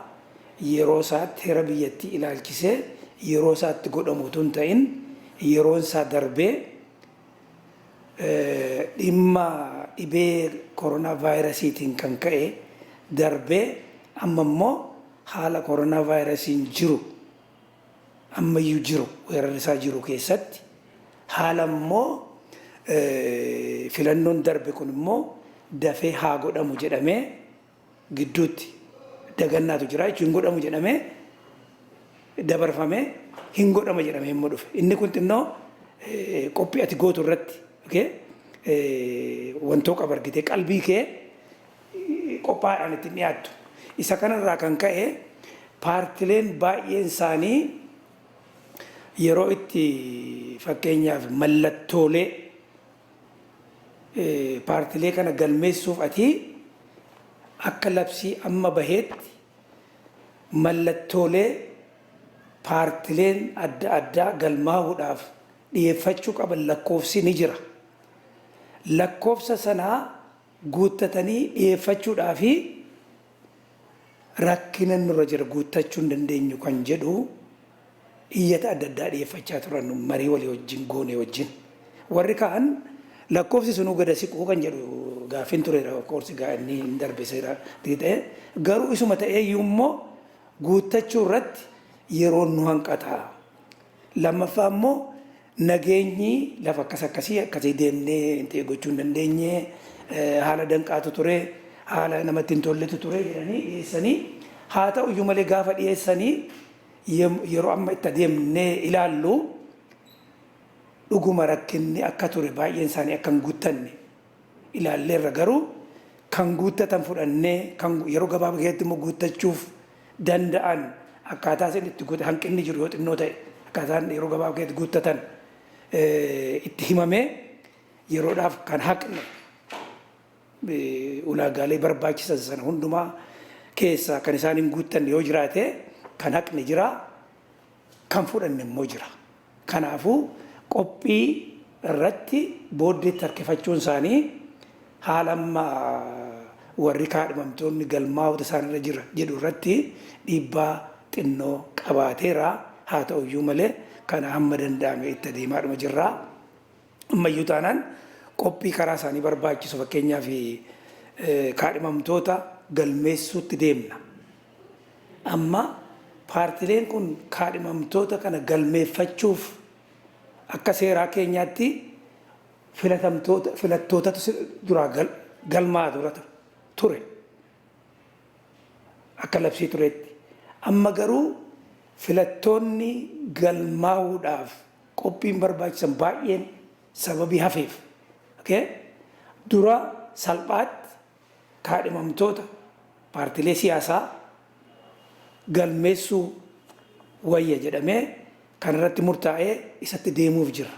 yeroo isaatti heera biyyattii ilaalchisee yeroo isaatti godhamu utuu hin ta'in, yeroon isaa darbee, dhimma dhibee koronaa vaayirasiitiin kan ka'e darbee, amma immoo haala koronaa vaayirasiin jiru ammayyuu jiru, weerarri isaa jiru keessatti, haala immoo filannoon darbe kun immoo dafee haa godhamu jedhamee gidduutti dagannaatu jira jechuun, hin godhamu jedhamee dabarfamee, hin godhama jedhamee immoo dhufe. Inni kun xinnoo qophii ati gootu irratti wantoo qaba, argitee qalbii kee qophaa'aadhaan ittiin dhiyaattu. Isa kanarraa kan ka'e paartileen baay'een isaanii yeroo itti, fakkeenyaaf, mallattoolee paartilee kana galmeessuuf, ati akka labsii amma baheetti mallattoolee paartileen adda addaa galmaa'uudhaaf dhiyeeffachuu qaban lakkoofsi ni jira. Lakkoofsa sanaa guuttatanii dhiyeeffachuudhaa fi rakkina nurra jira, guuttachuu hin dandeenyu kan jedhu iyyata adda addaa dhiyeeffachaa turan marii walii wajjin goone wajjin. Warri kaan lakkoofsi sunuu gada siquu kan jedhu gaaffiin tureera, of course gaa inni hin darbe seera ta'e, garuu isuma ta'ee iyyuu immoo guuttachuu irratti yeroon nu hanqata. Lammaffaa immoo nageenyi lafa akkas akkasii akkasii deemnee hin ta'e gochuu hin dandeenye, haala danqaatu ture, haala namatti hin tolletu ture jedhanii dhiyeessanii, haa ta'u iyyuu malee gaafa dhiyeessanii yeroo amma itti adeemnee ilaallu dhuguma rakkinni akka ture, baay'een isaanii akka hin guuttanne ilaalleerra. Garuu kan guuttatan fudhannee, kan yeroo gabaabaa keessatti immoo guuttachuuf danda'an, akkaataa isin itti guutan hanqinni jiru yoo xinnoo ta'e, akkaataan yeroo gabaabaa keessatti guuttatan itti himamee, yeroodhaaf kan haqne, ulaagaalee barbaachisan sana hundumaa keessaa kan isaan hin guuttanne yoo jiraate kan haqne jira, kan fudhanne immoo jira. Kanaafuu qophii irratti booddeetti harkifachuun isaanii haala amma warri kaadhimamtoonni galmaa'uutu isaanirra jira jedhu irratti dhiibbaa xinnoo qabaateera. Haa ta'u iyyuu malee kana hamma danda'ame itti adeemaadhuma jirra. Ammayyuu taanaan qophii karaa isaanii barbaachisu, fakkeenyaaf kaadhimamtoota galmeessuutti deemna. Amma paartileen kun kaadhimamtoota kana galmeeffachuuf akka seeraa keenyaatti filatamtoota filattootatu duraa galmaa dura ture akka labsii turetti. Amma garuu filattoonni galmaa'uudhaaf qophiin barbaachisan baay'een sababii hafeef dura salphaatti kaadhimamtoota paartilee siyaasaa galmeessuu wayya jedhamee kan irratti murtaa'ee isatti deemuuf jira.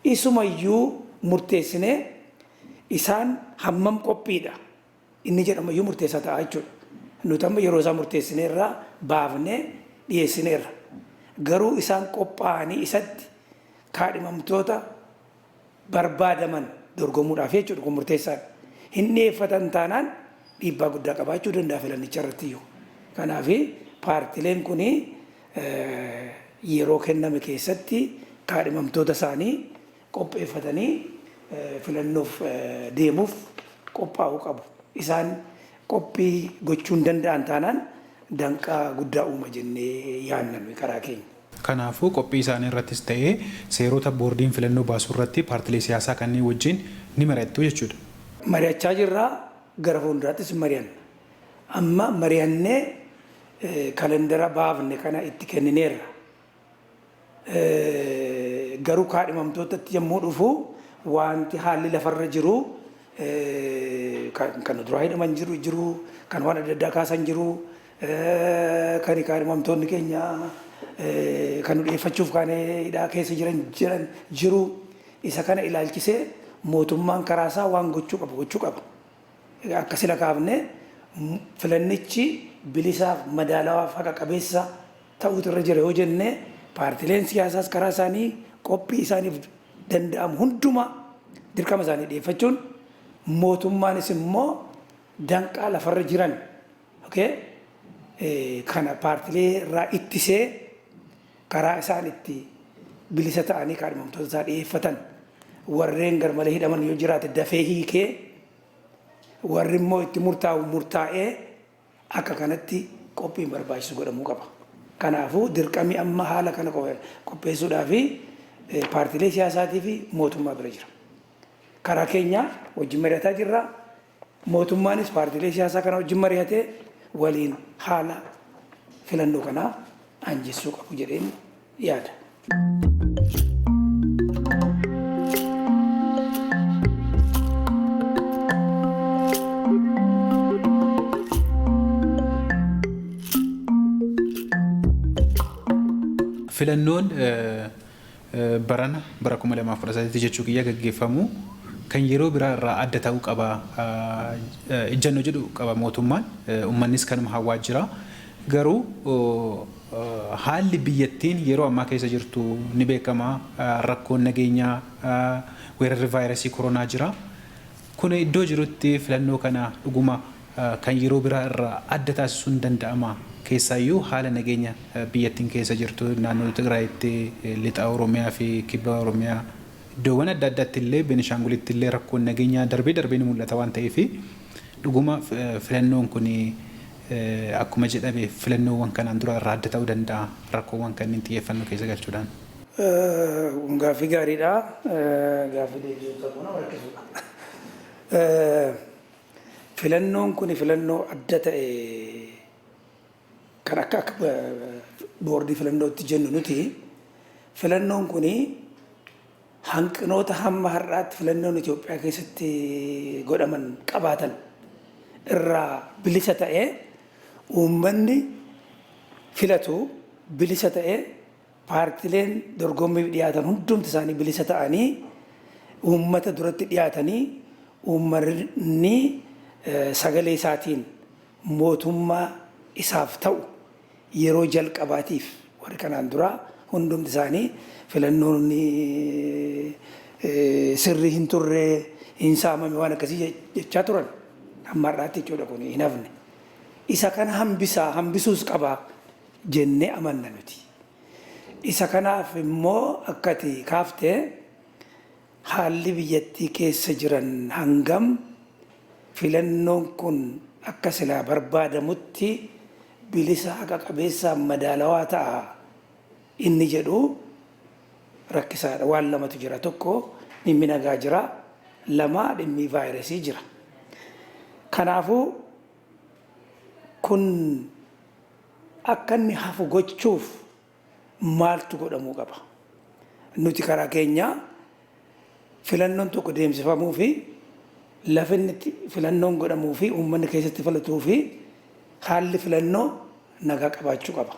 Isumayyuu murteessinee isaan hammam qophiidha inni jedhamuyyuu murteessaa ta'a jechuudha. Nuti amma yeroo isaa murteessineerra, baafnee dhiyeessineerra. Garuu isaan qophaa'anii isatti kaadhimamtoota barbaadaman dorgomuudhaaf jechuudha, kun murteessaadha. Hin dhiyeeffatan taanaan dhiibbaa guddaa qabaachuu danda'a filannicha irratti iyyuu. Kanaaf Paartileen kun yeroo kenname keessatti kaadhimamtoota isaanii qopheeffatanii filannoof deemuuf qophaa'uu qabu. Isaan qophii gochuu hin danda'an taanaan danqaa guddaa uuma jennee yaadna nuyi karaa keenya. Kanaafuu qophii isaanii irrattis ta'ee seerota boordiin filannoo baasuu irratti paartilee siyaasaa kanneen wajjin ni mari'attu jechuudha. Mari'achaa jirra, gara fuulduraattis mari'anna. Amma mari'annee kalendara baafne kana itti kennineerra. Garuu kaadhimamtootatti yommuu dhufu wanti haalli lafarra jiru kan duraa hidhaman jiru, kan waan adda addaa kaasan jiru, kan kaadhimamtoonni keenya kan nu dhiyeeffachuuf kan hidhaa keessa jiran jiru. Isa kana ilaalchisee mootummaan karaa isaa waan gochuu qabu gochuu qaba. Akka sila kaafne filannichi bilisaaf madaalawaaf haqa qabeessa ta'uutu irra jira yoo jenne, paartileen siyaasaas karaa isaanii qophii isaaniif danda'amu hundumaa dirqama isaanii dhiyeeffachuun, mootummaanis immoo danqaa lafarra jiran kana paartilee irraa ittisee karaa isaan itti bilisa ta'anii kaadhimamtoota isaa dhiyeeffatan, warreen garmalee hidhaman yoo jiraate dafee hiikee, warri immoo itti murtaa'u murtaa'ee, akka kanatti qophiin barbaachisu godhamuu qaba. Kanaafuu dirqamii amma haala kana qopheessuudhaa fi paartiilee siyaasaatii fi mootummaa bira jira. Karaa keenya wajjin mari'ataa jirra. Mootummaanis paartiilee siyaasaa kana wajjin mari'atee waliin haala filannoo kanaa aanjessuu qabu jedheen yaada. Filannoon barana bara 2018 jechuu kiyya gaggeeffamu kan yeroo biraa irraa adda ta'uu qaba ejjennoo jedhu qaba mootummaan, uummannis kanuma hawwaa jira. Garuu haalli biyyattiin yeroo ammaa keessa jirtu ni beekama, rakkoon nageenyaa, weerarri vaayirasii koronaa jira. Kun iddoo jirutti filannoo kana dhuguma kan yeroo biraa irraa adda taasisuun danda'ama? Keessaayyuu haala nageenya biyyattiin keessa jirtu, naannoo Tigraayitti, lixa Oromiyaa fi kibba Oromiyaa, iddoowwan adda addaatti illee, Beenishaangulitti illee rakkoon nageenyaa darbee darbee ni mul'ata waan ta'eef, dhuguma filannoon kun akkuma jedhame filannoowwan kanaan dura irraa adda ta'uu danda'a rakkoowwan kanneen xiyyeeffannoo keessa galchuudhaan? Gaaffii gaariidha. Gaaffii deebisuun sammuu nama rakkisudha. Filannoon kun filannoo adda ta'e kan akka akka boordii filannootti jennu nuti, filannoon kun hanqinoota hamma har'aatti filannoon Itoophiyaa keessatti godhaman qabaatan irraa bilisa ta'ee, uummanni filatu bilisa ta'ee, paartileen dorgommiif dhiyaatan hundumti isaanii bilisa ta'anii uummata duratti dhiyaatanii, uummanni sagalee isaatiin mootummaa isaaf ta'u yeroo jalqabaatiif, warri kanaan duraa hundumti isaanii filannoon sirrii hin turre, hin saamame, waan akkasii jechaa turan hamma har'aatti jechuudha, kun hin hafne. Isa kana hambisaa hambisuus qaba jennee amanna nuti. Isa kanaaf immoo akkati kaaftee haalli biyyattii keessa jiran hangam filannoon kun akka silaa barbaadamutti bilisa, haqa qabeessa, madaalawaa ta'a inni jedhu rakkisaadha. Waan lamatu jira. Tokko dhimmi nagaa jira. Lama dhimmi vaayirasii jira. Kanaafuu kun akka inni hafu gochuuf maaltu godhamuu qaba? Nuti karaa keenyaa filannoon tokko deemsifamuu fi lafa inni itti filannoon godhamuu fi uummanni keessatti filatuu fi haalli filannoo nagaa qabaachuu qaba.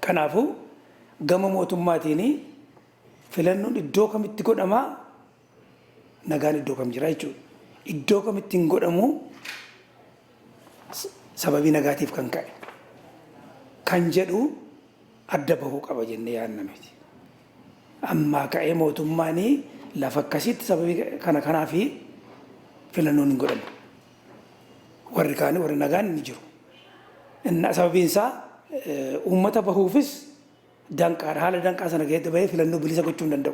Kanaafuu gama mootummaatiin filannoon iddoo kamitti godhamaa, nagaan iddoo kam jira jechuudha. Iddoo kamitti hin godhamu sababii nagaatiif kan ka'e kan jedhu adda bahuu qaba jennee yaadna miti. Ammaa ka'ee mootummaan lafa akkasitti sababii kana kanaa fi filannoon hin godhamu. Warri kaanii warri nagaan ni jiru. Sababiin isaa uummata bahuufis danqaadha. Haala danqaa sana keessatti bahee filannoo bilisa gochuu hin danda'u.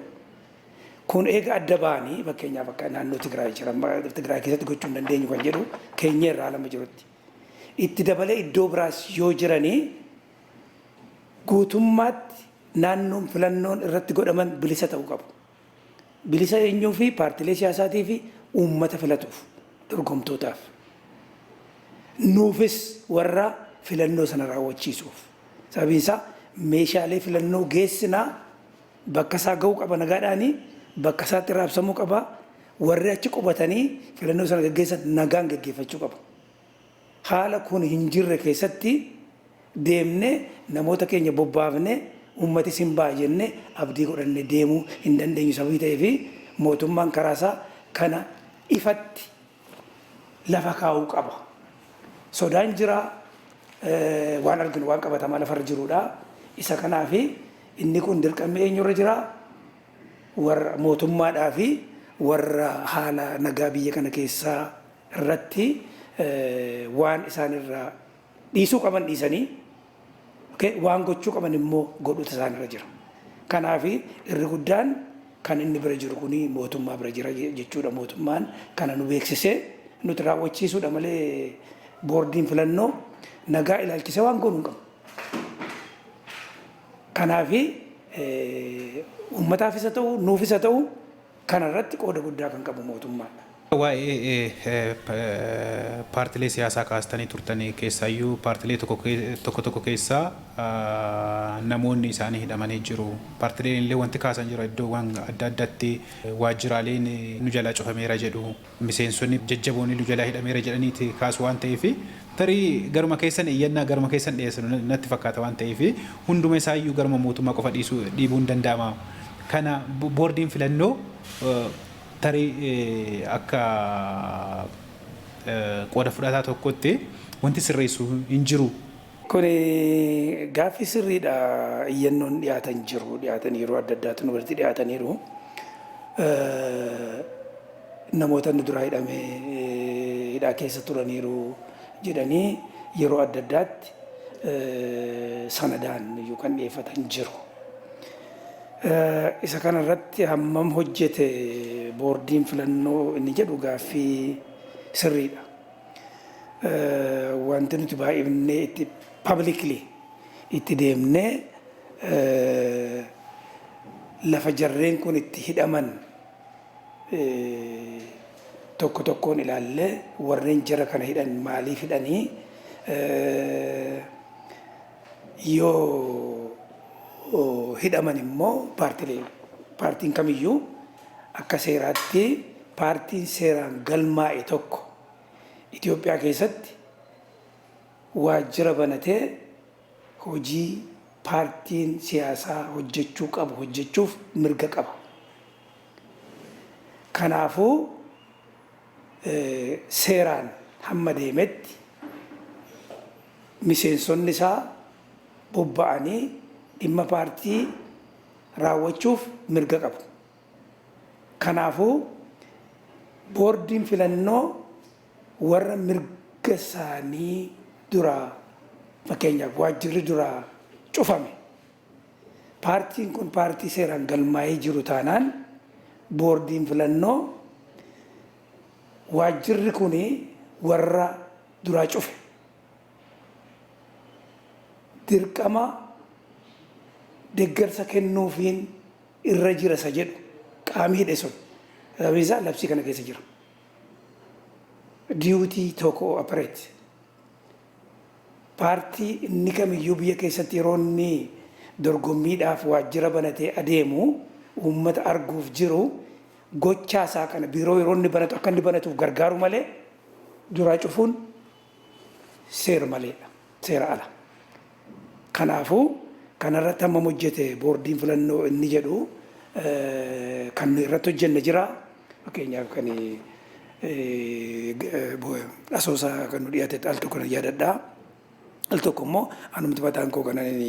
Kun eega adda ba'anii, fakkeenyaaf akka naannoo Tigraay jira, Tigraay keessatti gochuu hin dandeenyu kan jedhu keenya irraa lama jirutti. Itti dabalee iddoo biraas yoo jiranii, guutummaatti naannoon filannoon irratti godhaman bilisa ta'uu qabu. Bilisa eenyuu fi paartiilee siyaasaatii fi uummata filatuuf, dorgomtootaaf. Nuufis warra filannoo sana raawwachiisuuf. Sababiin isaa meeshaalee filannoo geessinaa, bakka isaa ga'uu qaba, nagaadhaanii bakka isaatti raabsamuu qaba. Warri achi qubatanii filannoo sana gaggeessan nagaan gaggeeffachuu qabu. Haala kun hin jirre keessatti deemnee namoota keenya bobbaafnee uummati sin ba'a jennee abdii godhannee deemuu hin dandeenyu. Sababii ta'eefi mootummaan karaa isaa kana ifatti lafa kaa'uu qaba. Sodaan jira, waan arginu waan qabatamaa lafarra jirudha. Isa kanaafi inni kun dirqamni eenyurra jira? Warra mootummaadhaa fi warra haala nagaa biyya kana keessaa irratti waan isaan irraa dhiisuu qaban dhiisanii, waan gochuu qaban immoo godhuutu isaan irra jira. Kanaaf irri guddaan kan inni bira jiru kuni mootummaa bira jira jechuudha. Mootummaan kana nu beeksisee nuti raawwachiisuudha malee boordiin filannoo nagaa ilaalchisee waan goonu hin qabu. Kanaaf uummataafis haa ta'u, nuufis haa ta'u, kanarratti qooda guddaa kan qabu mootummaadha. Waa'ee paartilee siyaasaa kaastanii turtanii, keessaayyuu paartilee tokko tokko keessaa namoonni isaanii hidhamanii jiru. Paartileen illee wanti kaasan jira, iddoowwan adda addaatti waajjiraaleen nu jalaa cufameera jedhu. Miseensonni jajjaboonni nu jalaa hidhameera jedhaniiti kaasu waan ta'eef, tarii garuma keessan iyyannaa garuma keessan dhiyeessan natti fakkaata waan ta'eef, hunduma isaayyuu garuma mootummaa qofa dhiisuu dhiibuun danda'ama. Kana boordiin filannoo tarii akka qooda fudhataa tokkotti wanti sirreessu hin jiru. Kuni gaaffii sirriidha. Iyyannoon dhiyaatan jiru, dhiyaataniiru, adda addaatu nu biratti dhiyaataniiru. Namoota inni duraa hidhamee hidhaa keessa turaniiru jedhanii yeroo adda addaatti sanadaan iyyuu kan dhiyeeffatan jiru. Isa kanarratti hammam hojjete boordiin filannoo inni jedhu gaaffii sirriidha. Wanti nuti baay'ifnee itti publicly itti deemnee lafa jarreen kun itti hidhaman tokko tokkoon ilaallee, warreen jara kana hidhan maaliif hidhanii, yoo hidhaman immoo paartilee, paartiin kamiyyuu akka seeraatti paartiin seeraan galmaa'e tokko Itoophiyaa keessatti waajjira banatee hojii paartiin siyaasaa hojjechuu qabu hojjechuuf mirga qaba. Kanaafuu seeraan hamma deemetti miseensonni isaa bobba'anii dhimma paartii raawwachuuf mirga qabu. Kanaafuu boordiin filannoo warra mirga isaanii duraa, fakkeenyaaf waajjirri duraa cufame, paartiin kun paartii seeraan galmaa'ee jiru taanaan, boordiin filannoo waajjirri kun warra duraa cufe dirqama deeggarsa kennuufiin irra jira isa jedhu qaamni hidhe sun, sababiin isaa labsii kana keessa jira. Duty to cooperate. Paartii inni kamiyyuu biyya keessatti yeroo inni dorgommiidhaaf waajjira banatee adeemu, uummata arguuf jiru, gochaa isaa kana biiroo yeroo inni banatu akka inni banatuuf gargaaru malee duraa cufuun seera maleedha. Seera ala. Kanaafuu kanarratti hammam hojjete boordiin filannoo inni jedhu, kan irratti hojjenne jira. Fakkeenyaaf kan Asoosaa kan nu dhiyaate al tokko nan yaadadha. Al tokko immoo anumti mataan koo kanan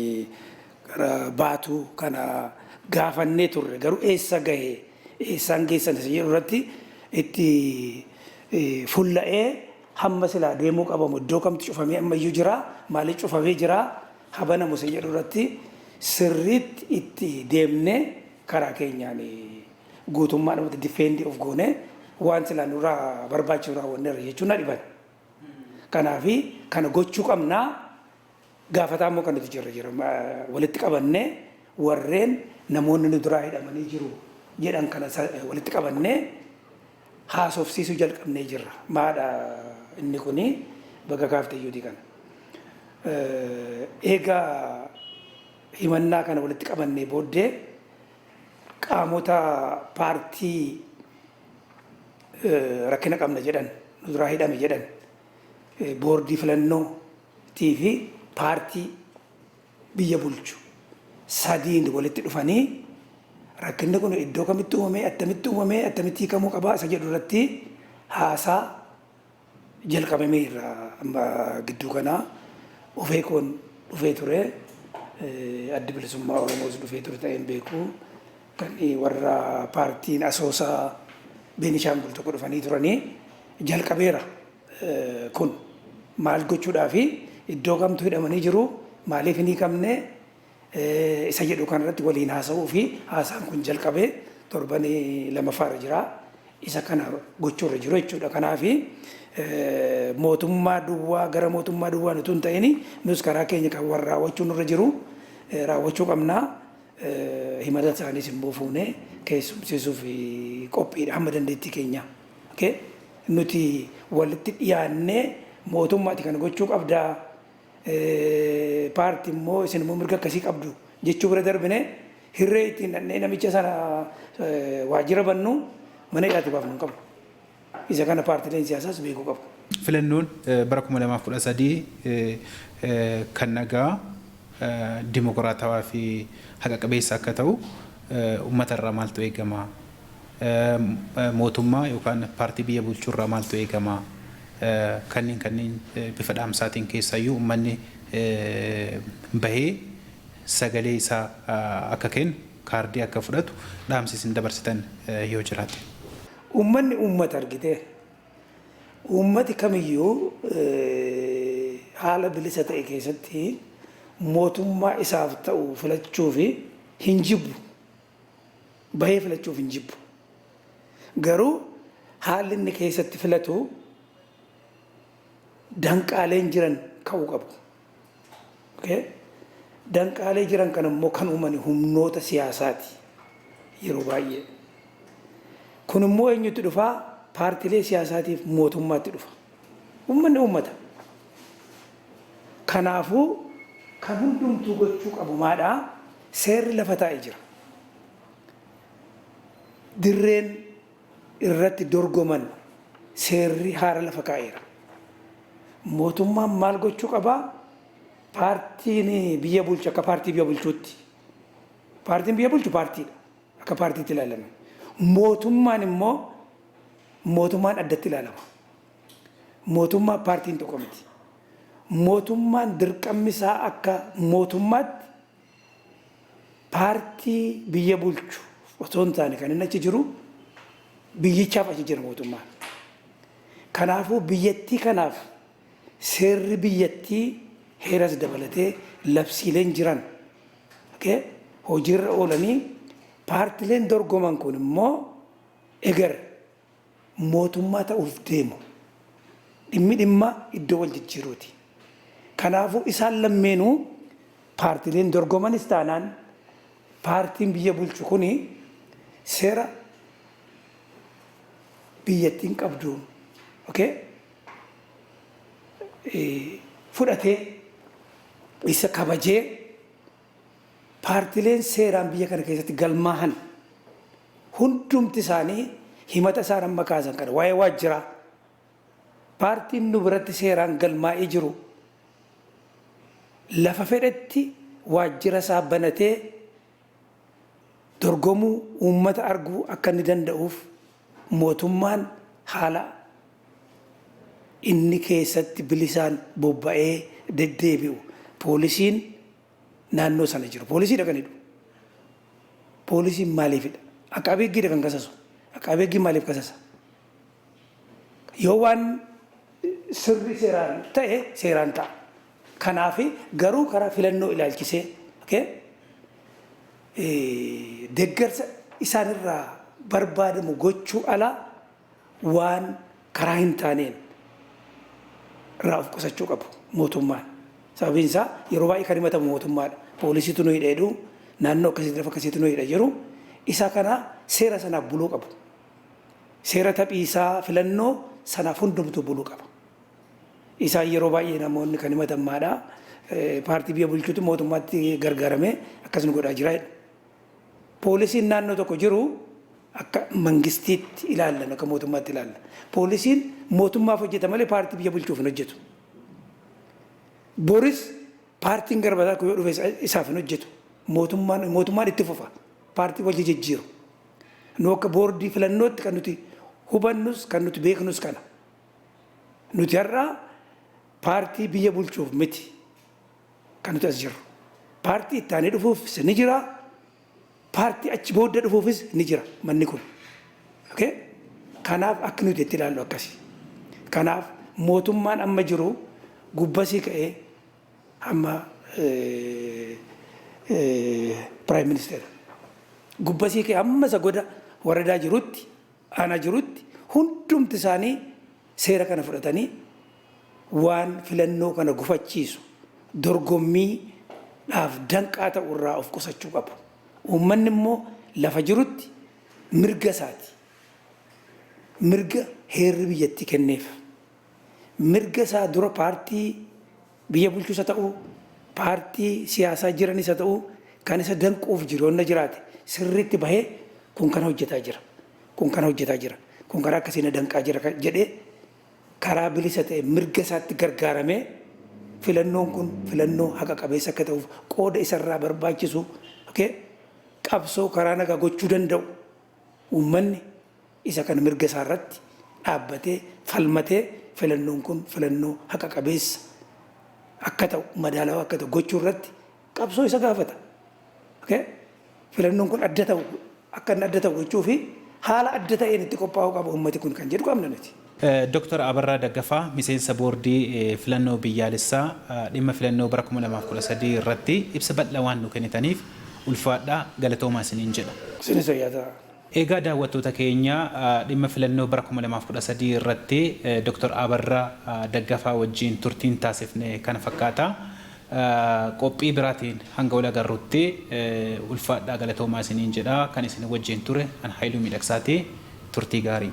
gara Baatu kana gaafannee turre, garuu eessa gahe, eessaan geessan isa jedhu irratti itti fulla'ee Hamma silaa deemuu qabamu iddoo kamtu cufamee ammayyuu jira, maaliif cufamee jira, habanamu isa jedhu irratti sirriitti itti deemnee karaa keenyaan guutummaadhumatti defend of goone waan silaa nurraa barbaachisu raawwanneerra jechuun na dhiban. Kanaafi kana gochuu qabnaa. Gaafataa immoo kan nuti jirra jira walitti qabannee warreen namoonni nu duraa hidhamanii jiru jedhan kana walitti qabannee haasofsiisuu jalqabnee jirra. Maadha inni kuni baga kaafte iyyuutii kana. Egaa himannaa kana walitti qabannee booddee qaamota paartii rakkina qabna jedhan, nu duraa hidhame jedhan, boordii filannoo tii fi paartii biyya bulchu sadiin walitti dhufanii rakkinni kun iddoo kamitti uumamee, attamitti uumamee, attamitti hiikamuu qabaa isa jedhu irratti haasaa jalqabamee irra amma gidduu kanaa Ofeekoon dhufee ture. Addi Bilisummaa Oromoos dhufee ture ta'een beeku. Kan warra paartiin Asoosaa Beenishaangul tokko dhufanii turanii jalqabeera. Kun maal gochuudhaafi, iddoo kamtu hidhamanii jiru, maaliif hin hiikamne isa jedhu kanarratti waliin haasa'uu fi haasaan kun jalqabee torban lamaffaarra jira. Isa kana gochuurra jiru jechuudha. Kanaaf mootummaa duwwaa gara mootummaa duwwaan utuu hin ta'in nus karaa keenya kan warra raawwachuu nurra jiru raawwachuu qabna. Himata isaaniis immoo fuunee keessumsiisuuf qophiidha hamma dandeettii keenyaa. Okay? Nuti walitti dhiyaannee mootummaati kana gochuu qabdaa, paartii immoo isin immoo mirga akkasii qabdu jechuu bira darbine hirree ittiin dhannee namicha sana waajjira bannu mana hidhaatti baafnu hin qabnu. Isa kana paartileen siyaasaas beekuu qabu. Filannoon bara 2013 kan nagaa, dimokiraatawaa fi haqa qabeessa akka ta'u uummata irraa maaltu eegama? Mootummaa yookaan paartii biyya bulchuu irraa maaltu eegama? Kanneen bifa dhaamsaatiin keessaayyuu uummanni bahee sagalee isaa akka kennu, kaardii akka fudhatu dhaamsi isin dabarsitan yoo jiraate. Uummanni uummata argitee, uummati kamiyyuu haala bilisa ta'e keessatti mootummaa isaaf ta'u filachuuf hin jibbu. Bahee filachuuf hin jibbu. Garuu haalli inni keessatti filatu danqaaleen jiran ka'uu qabu. Okay? Danqaalee jiran kan immoo kan uuman humnoota siyaasaati yeroo baay'ee. Kun immoo eenyutti dhufaa? Paartiilee siyaasaatiif mootummaatti dhufa. Uummanni uummata. Kanaafuu kan hundumtuu gochuu qabu maadhaa? Seerri lafa taa'ee jira. Dirreen irratti dorgoman seerri haara lafa kaa'eera. Mootummaan maal gochuu qabaa? Paartiin biyya bulchu akka paartii biyya bulchuutti. Paartiin biyya bulchu paartiidha. Akka paartiitti ilaalama. Mootummaan immoo mootummaan addatti ilaalama. Mootummaa paartiin tokko miti. Mootummaan dirqamni isaa akka mootummaatti paartii biyya bulchu osoo hin taane kan inni achi jiru biyyichaaf achi jira mootummaan. Kanaafuu biyyattii kanaaf seerri biyyattii heeras dabalatee labsiileen jiran hojiirra oolanii paartileen dorgoman kun immoo eger mootummaa ta'uuf deemu. Dhimmi dhimma iddoo wal jijjiiruuti. Kanaafuu isaan lammeenuu paartileen dorgomanis taanaan paartiin biyya bulchu kuni seera biyyattiin qabduun okay, fudhatee isa kabajee paartileen seeraan biyya kana keessatti galmaahan hundumti isaanii himata isaan amma kaasan kana waa'ee waajjiraa paartiin nu biratti seeraan galmaa'ee jiru lafa fedhetti waajjira isaa banatee dorgomuu, uummata arguu akka inni danda'uuf mootummaan haala inni keessatti bilisaan bobba'ee deddeebi'u, poolisiin naannoo sana jiru. Poolisiidha kan hidhu. Poolisiin maaliifidha? Aqaabii higgiidha kan kasasu. Aqaabii higgii maaliif kasasa? Yoo waan Sirri seeraan ta'e seeraan ta'a. Kanaaf garuu karaa filannoo ilaalchisee deeggarsa isaanirraa barbaadamu gochuu alaa waan karaa hin taaneen irraa of qusachuu qabu mootummaan. Sababiin isaa yeroo baay'ee kan himatamu mootummaadha. Poolisiitu nu hidha jedhu, naannoo akkasiitti lafa akkasiitu nu hidha jiru. Isa kana seera sanaaf buluu qabu. Seera taphiisaa filannoo sanaaf hundumtuu buluu qaba. Isaan yeroo baay'ee namoonni kan himatan maadha. Paartii biyya bulchuutu mootummaatti gargaaramee akkas nu godhaa jira jedhu. Poolisiin naannoo tokko jiru akka mangistiitti ilaallan, akka mootummaatti ilaalla. Poolisiin mootummaaf hojjeta malee paartii biyya bulchuuf hin hojjetu. Boris paartiin garbataa yoo dhufe isaaf hin hojjetu. Mootummaan itti fufa. Paartii wal jijjiiru. Nu akka boordii filannootti kan nuti hubannus kan nuti beeknus kana. Nuti har'a paartii biyya bulchuuf miti kan nuti as jirru. Paartii itti aanee dhufuufis ni jira. Paartii achi booda dhufuufis ni jira manni kun. Kanaaf akka nuti itti ilaallu akkasi. Kanaaf mootummaan amma jiru gubbasii ka'ee hamma prime minister. Gubbasii ka'ee hamma isa goda waradaa jirutti, aanaa jirutti, hundumti isaanii seera kana fudhatanii waan filannoo kana gufachiisu, dorgommiidhaaf danqaa ta'u irraa of qusachuu qabu. Uummanni immoo lafa jirutti mirga isaati. Mirga heerri biyyattii kenneef. Mirga isaa dura paartii biyya bulchus haa ta'u, paartii siyaasaa jiranis haa ta'u, kan isa danquuf jiru yoonna jiraate sirriitti bahee kun kana hojjetaa jira. Kun kana hojjetaa jira. Kun karaa akkasii na danqaa jira jedhee karaa bilisa ta'e mirga isaatti gargaaramee filannoon kun filannoo haqa qabeessa akka ta'uuf qooda isarraa barbaachisu qabsoo karaa nagaa gochuu danda'u, uummanni isa kana mirga isaa irratti dhaabbatee falmatee filannoon kun filannoo haqa qabeessa akka ta'u, madaalawaa akka ta'u gochuu irratti qabsoo isa gaafata. Filannoon kun adda ta'u, akka inni adda ta'u gochuu fi haala adda ta'een itti qophaa'uu qaba uummati kun kan jedhu qabna nuti. Dooktar Abarraa Daggafaa, miseensa boordii filannoo biyyaalessaa, dhimma filannoo bara 2013 irratti ibsa bal'aa waan nu kennitaniif ulfaadhaa, galatoomaa isiniin jedha. Isinis fayyaa ta'a. Egaa daawwattoota keenya, dhimma filannoo bara 2013 irratti Dooktar Abarraa Daggafaa wajjin turtiin taasifne kana fakkaata. Qophii biraatiin hanga wal agarrutti ulfaadhaa, galatoomaa isiniin jedha. Kan isin wajjin ture an Haayiluu Miidhagsaati. Turtii gaarii.